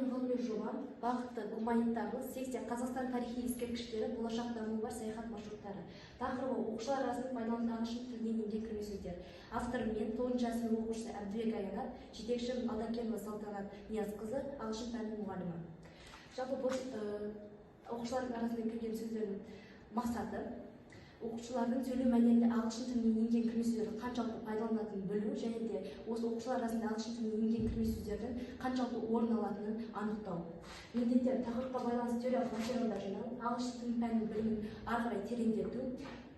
Менің ғылыми жобам бағыты гуманитарлық, секция Қазақстан тарихи ескерткіштері, болашақ дамуы бар саяхат маршруттары. Тақырыбы: оқушылар арасында пайдаланылатын ағылшын тілінен енген кірме сөздер. Авторы мен, 9 сынып оқушысы Әбдібек Аянат, жетекшім Алдакенова Салтанат Ниязқызы, ағылшын пәнінің мұғалімі. Жалпы, бұл оқушылардың арасында кірген сөздердің мақсаты: оқушылардың сөйлеу мәнерінде ағылшын тілінен енген кірме сөздерді қаншалықты пайдаланатынын білу және де осы оқушылар арасында ағылшын тілінен енген кірме сөздердің қаншалықты орын алатынын анықтау. Міндеттер: тақырыпқа байланысты теориялық материалдар жинау, ағылшын тілі пәнінің білімін ары қарай тереңдету,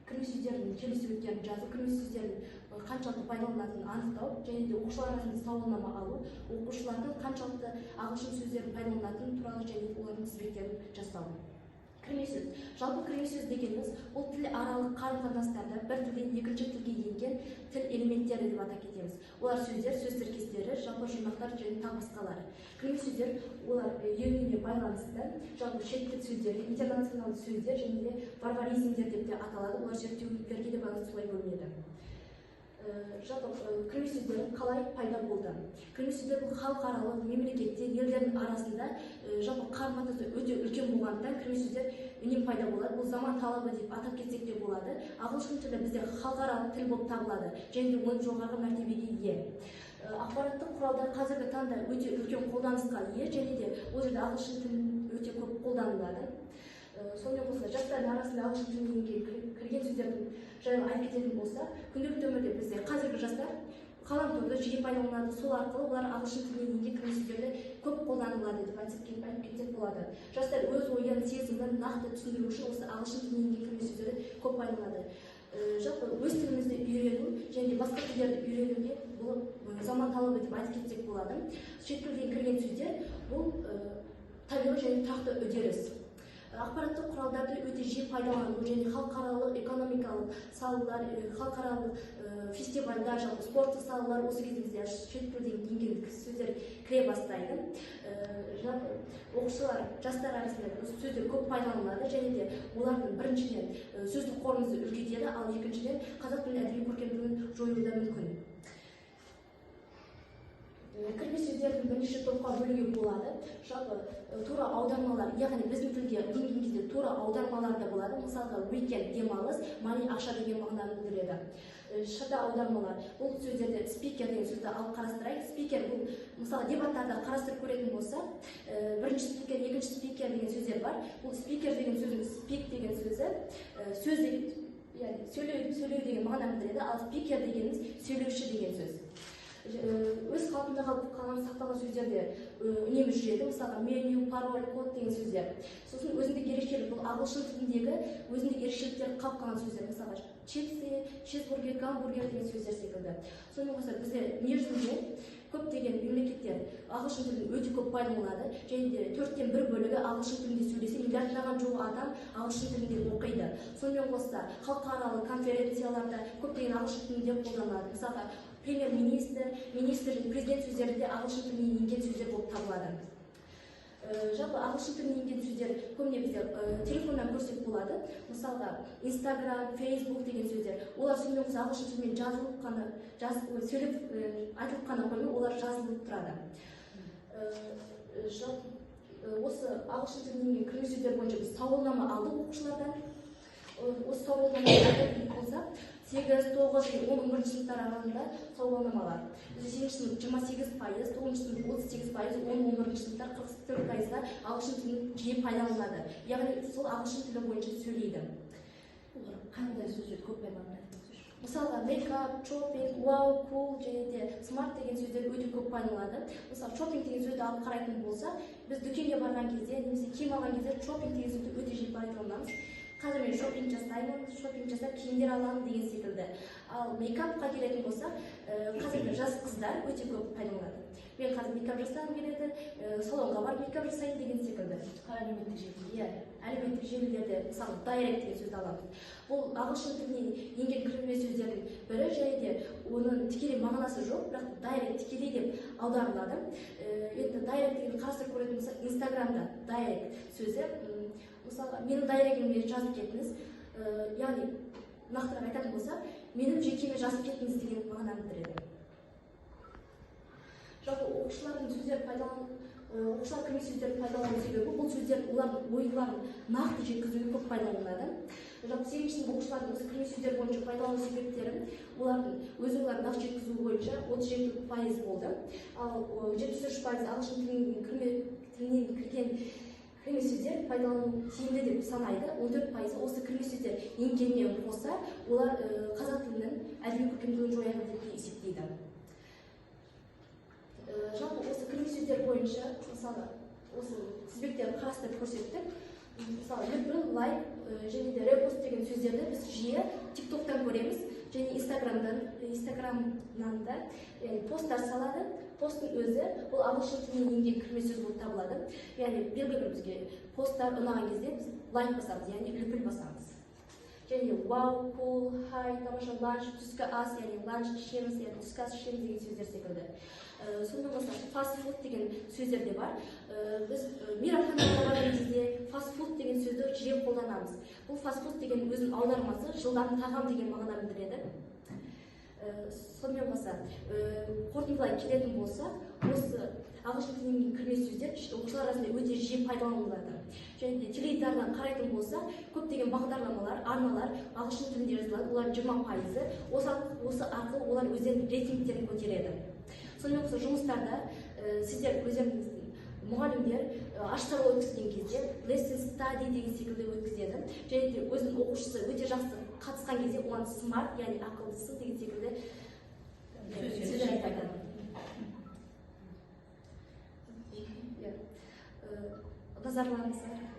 кірме сөздердің келесі жазу, кірме сөздердің қаншалықты пайдаланатынын анықтау және де оқушылар арасында сауалнама алу, оқушылардың қаншалықты ағылшын сөздерін пайдаланатыны туралы және олардың тізбектерін жасау. Кірме сөз. Жалпы, кірме сөз дегеніміз бұл тіл аралық қарым қатынастарда бір тілден екінші тілге енген тіл элементтері деп атап кетеміз. Олар сөздер, сөз тіркестері, жалпы жұрнақтар және тағы басқалары. Кірме сөздер олар енуіне байланысты жалпы шет тіл сөздері, интернационалды сөздер және де варваризмдер деп те аталады. Олар зерттеулерге де байланысты солай бөлінеді. Жалпы, кірме сөздер қалай пайда болды? Кірме сөздер бұл халықаралық мемлекеттер, елдердің арасында жалпы қарым қатынасы өте үлкен болғандықтан, кірме сөздер үнемі пайда болады. Бұл заман талабы деп атап кетсек те болады. Ағылшын тілі бізде халықаралық тіл болып табылады және де оның жоғарғы мәртебеге ие. Ақпараттық құралдар қазіргі таңда өте үлкен қолданысқа ие және де ол жерде ағылшын тілі өте көп қолданылады. Сонымен қоса, жастардың арасында ағылшын тілінен кірген сөздердің жайлы айтып кететін болсақ, күнделікті өмірде бізде қазіргі жастар ғаламторды жиі пайдаланады. Сол арқылы олар ағылшын тілінен енген кірме сөздерді көп қолданылады деп айтып кетсек болады. Жастар өз ойын, сезімін нақты түсіндіру үшін осы ағылшын тілінен енген кірме сөздерді көп пайдаланады. Жалпы, өз тілімізді үйрену және де басқа тілдерді үйренуге бұл заман талабы деп айтып кетсек болады. Шет тілден кірген сөздер бұл табиғи және тұрақты үдеріс. Ақпараттық құралдарды өте жиі пайдалану және халықаралық экономикалық салалар, халықаралық фестивальдар, жалпы спорттық салалар, осы кезде бізде шет тілден енген сөздер кіре бастайды. Жалпы, оқушылар, жастар арасында осы сөздер көп пайдаланылады және де олардың, біріншіден, сөздік қорымызды үлкейтеді, ал екіншіден, қазақ тілінің әдеби көркемдігін жоюы да мүмкін. Кірме сөздердің бірнеше топқа бөлуге болады. Жалпы, тура аудармалар, яғни біздің тілге енген кезде тура аудармалар да болады. Мысалға, weekend демалыс, money ақша деген мағынаны білдіреді. Шата аудармалар, бұл сөздерде спикер деген сөзді алып қарастырайық. Спикер бұл, мысалы, дебаттарда қарастырып көретін болсақ, бірінші спикер, екінші спикер деген сөздер бар. Бұл спикер деген сөздің speak деген сөзі сөз деген, яғни сөйлеу, сөйлеу деген мағына білдіреді, ал speaker дегеніміз сөйлеуші деген сөз. Өз қалпында қалып қалған, сақталған сөздерде үнемі жүреді. Мысалға, меню, пароль, код деген сөздер. Сосын өзіндік ерекшелік, бұл ағылшын тіліндегі өзіндік ерекшеліктер қалып қалған сөздер. Мысалға, чипсы, чизбургер, гамбургер деген сөздер секілді. Сонымен қоса, бізде дүниежүзінде көптеген мемлекеттер ағылшын тілін өте көп пайдаланады және де төрттен бір бөлігі ағылшын тілінде сөйлесе, миллиардтаған жуық адам ағылшын тілінде оқиды. Сонымен қоса, халықаралық конференцияларда көптеген ағылшын тілінде қолданылады. Мысалға, премьер министр, министр және президент сөздері де ағылшын тілінен енген сөздер болып табылады. Жалпы, ағылшын тілінен енген сөздер көбіне бізде телефоннан көрсек болады. Мысалға, Инстаграм, Фейсбук деген сөздер. Олар сонымен қоса ағылшын тілімен жазылып қана ой, сөйлеп, айтылып қана қоймай, олар жазылып тұрады. Жалпы, осы ағылшын тілінен енген кірме сөздер бойынша біз сауалнама алдық оқушылардан. Осы сауалнама айтатын болсақ, 8, 9 және 10, 11 сыныптар аралығында сауалнамалар. Бізде 8 сынып 28%, 9 сынып 38%, 10, 11 сыныптар 44%-ға ағылшын тілін жиі пайдаланады. Яғни сол ағылшын тілі бойынша сөйлейді. Олар қандай сөздерді көп пайдаланады, айтыңызшы? Мысалға, makeup, shopping, wow, cool және де smart деген сөздер өте көп пайдаланады. Мысалы, shopping деген сөзді алып қарайтын болсақ, біз дүкенге барған кезде немесе киім алған кезде shopping деген сөзді өте жиі пайдаланамыз. Қазір мен шопинг жасаймын, шопинг жасап киімдер аламын деген секілді. Ал makeup қа келетін болсақ, қазіргі жас қыздар өте көп пайдаланады. Мен қазір makeup жасағым келеді, салонға барып makeup жасайын деген секілді. Әлеуметтік желі. Иә, әлеуметтік желілерде, мысалы, direct деген сөзді аламыз. Бұл ағылшын тілінен енген кірме сөздердің бірі және де оның тікелей мағынасы жоқ, бірақ direct тікелей деп аударылады. Енді direct деген қарастырып көретін болсақ, Инстаграмда direct сөзі, мысалға, менің директіме жазып кетіңіз, яғни нақтырақ айтатын болсақ, менің жекеме жазып кетіңіз деген мағынаны білдіреді. Жалпы, оқушылардың сөздер пайдалану Оқушылар кірме сөздерді пайдалану себебі бұл сөздер олардың ойларын нақты жеткізуге көп пайдаланады. Жалпы, сегізінші сынып оқушылардың осы кірме сөздер бойынша пайдалану себептерін, олардың өз ойларын нақты жеткізу бойынша 37% болды. Ал 73% ағылшын тілінен кірме тілінен кірген кірме сөздер пайдалану тиімді деп санайды. 14%-ы осы кірме сөздер енгенмен қоса олар қазақ тілінің әдеби көркемдігін жояды деп те есептейді. Жалпы, осы кірме сөздер бойынша, мысалы, осы тізбектерді қарастырып көрсеттік. Мысалы, лүпіл, лайк және де репост деген сөздерді біз жиі Тик Токтан көреміз және Инстаграмнан да, яғни посттар салады. Посттың өзі бұл ағылшын тілінен енген кірме сөз болып табылады. Яғни белгілі бір бізге посттар ұнаған кезде біз лайк басамыз, яғни лүпіл басамыз. Және вау, кул, хай, тамаша, ланч, түскі ас, яғни ланч ішеміз, яғни түскі ас ішеміз деген сөздер секілді. Сонымен қоса фаст фуд деген сөздер де бар. Біз мейрамханаға барған кезде фаст фуд деген сөзді жиі қолданамыз. Бұл фаст фуд деген өзінің аудармасы жылдам тағам деген мағына білдіреді. Сонымен қоса қорытындылай келетін болсақ, осы ағылшын тілінен кірме сөздер оқушылар арасында өте жиі пайдаланылады. Және де теледидардан қарайтын болсақ, көптеген бағдарламалар, арналар ағылшын тілінде жазылады. Олардың 20%-ы осы арқылы олар өздерінің рейтингтерін көтереді. Сонымен қоса жұмыстарда сіздер өздеріңіздің мұғалімдер ашық сабақ өткізген кезде lesson study деген секілді өткізеді. Және де өзінің оқушысы өте жақсы қатысқан кезде оған smart, яғни ақылдысы деген секілді сөздер айтады. Иә. Назарларыңызға рахмет.